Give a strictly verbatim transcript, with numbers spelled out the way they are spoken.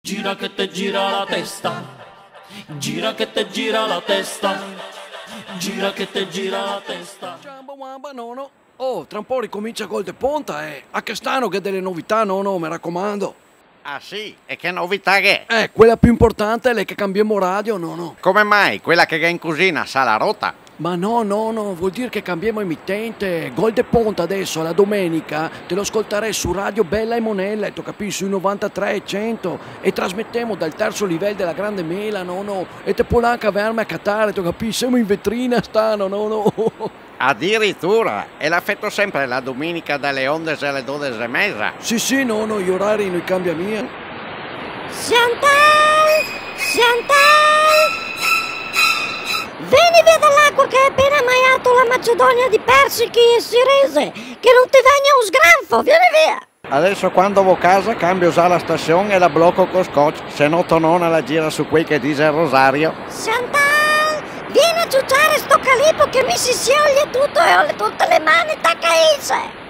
Gira che te gira la testa, gira che te gira la testa, gira che te gira la testa. Jumbo wamba, nono. Oh, tra un po' ricomincia Gol de Ponta, eh. A che st'ano gh'è dele novità, nono, me racomando. Ah sì? E che novità gh'è? Eh, quela più importante l'è che cambiemo radio, nono. Come mai? Quela che gh'è in cusina, sarà rota? Ma no, no, no, vol dir che cambiemo emitente. Gol de Ponta adeso, la domenica, te lo scoltarè su Radio Bella e Monella, te capì, sui novantatré e cento, e trasmetemo dal terzo livel dela Grande Mela, nono, e te pol anca verme a catare, te capì, semo in vetrina st'ano, nono. Adiritura, e la feto sempre la domenica dae ondese ae dodese e meza? Sì, sì, nono, i orari no i cambia mia. Chantal! Chantal! Vien via da là, che te ga apena maià la macedonia de persichi e cerese, che no te vegna un sgranfo, vien via! Adeso, quando vo casa, cambio za la stasion e la bloco co scotch, se no to nona la gira su quei che dixe el rosario. Chantal, vien a ciuciare sto calipo che mi se siolie tuto e go tute le man tacade.